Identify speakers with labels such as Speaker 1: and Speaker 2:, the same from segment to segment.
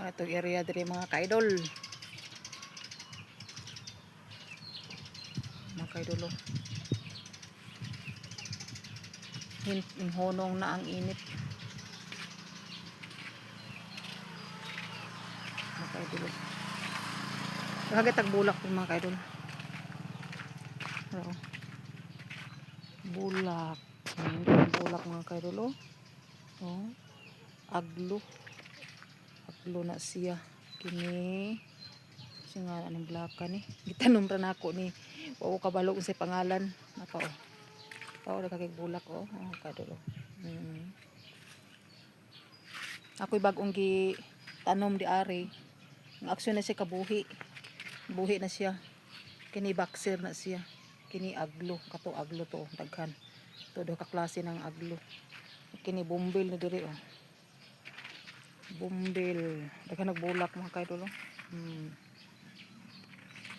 Speaker 1: Mao na tong area diri, mga kaidol. Mga kaidol, oh. Hinhonong na ang init. Mga kaidol, oh. Kagay bulak po, mga kaidol. Oo. Bulak. Bulak, mga kaidol, oh. Oh. Aglo. Aglo na siya. Kini siya nga anong blaka ni. Gitanom ra nako ni. Wa ko kabalo kung sa pangalan. Napa oh. Oh, nagkakig bulak oh. Oh, kaidol, oh. Ako'y bagong gi tanom di ari. Ang aksyon na siya kabuhi. Buhi na siya. Kini boxer na siya. Kini aglo, kato aglo to daghan. To duha ka klase ng aglo. Kini bumbil na diri oh. Bumbil. Daghan nagbulak, mga kaidol, oh.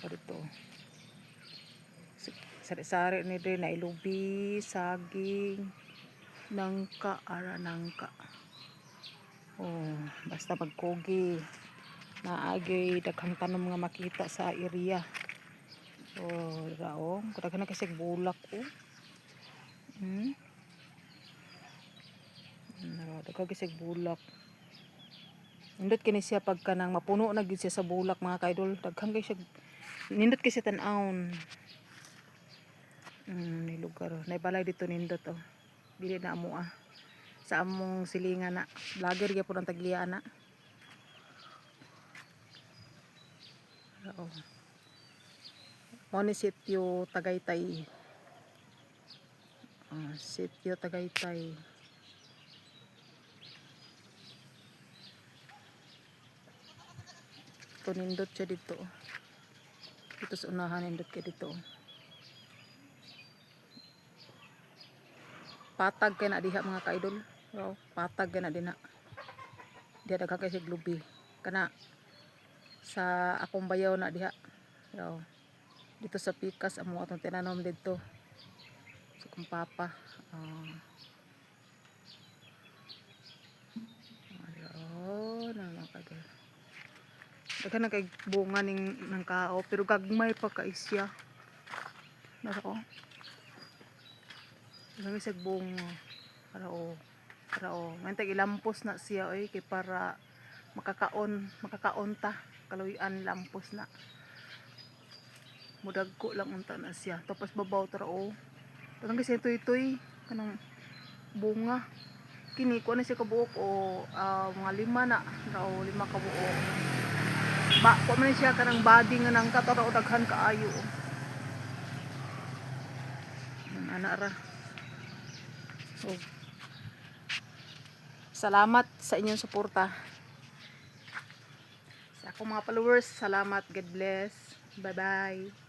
Speaker 1: Pa dito. Sari-sari ni diri na ilubi, saging, nangka, ara nangka. Oh, basta magkugi. Naagay daghang tanom nga makita sa area. Oh, dira oh. Daghan na kasi bulak oh. Daghan kasi bulak. Nindot kini siya pagka nang mapuno na gyud siya sa bulak, mga kaidol. Daghan kay siya, nindot kay siya tan-awon. Ni lugar. Oh. Naay balay dito nindot oh. Dili na amo ah. Sa among silingan na. Vlogger gyapon ang tagliya na. Oo. Mo ni Sitio Tagaytay. Ah, Sitio Tagaytay. Ito nindot siya dito. Dito sa unahan nindot kay dito. Patag kay na diha, mga kaidol. Oh, patag kay na dinha. Diha daghan kay sig lubi. Kana sa akong bayaw na diha. Oh. Dito sa pikas amo atong tinanom didto. Sa akong papa. Oh. Oh, na mga kaidol. Daghan na kay bunga ning ng kao pero gagmay pa kay siya. Nasa ko. Daghan siya bunga. Para oh. Para oh. Mantag ilampos na siya oy kay para makakaon, makakaon ta. Kaluyan lampos na. Mudagko lang unta na siya. Tapos babaw tara oh. Daghan kasi tuy-tuy kanang bunga. Kini ko na siya kabuok o mga lima na raw, lima kabuok. Ba, kuha man siya kanang body nga nang katara o daghan kaayo. Ana ra. So, salamat sa inyong suporta. Sa akong mga followers, salamat. God bless. Bye-bye.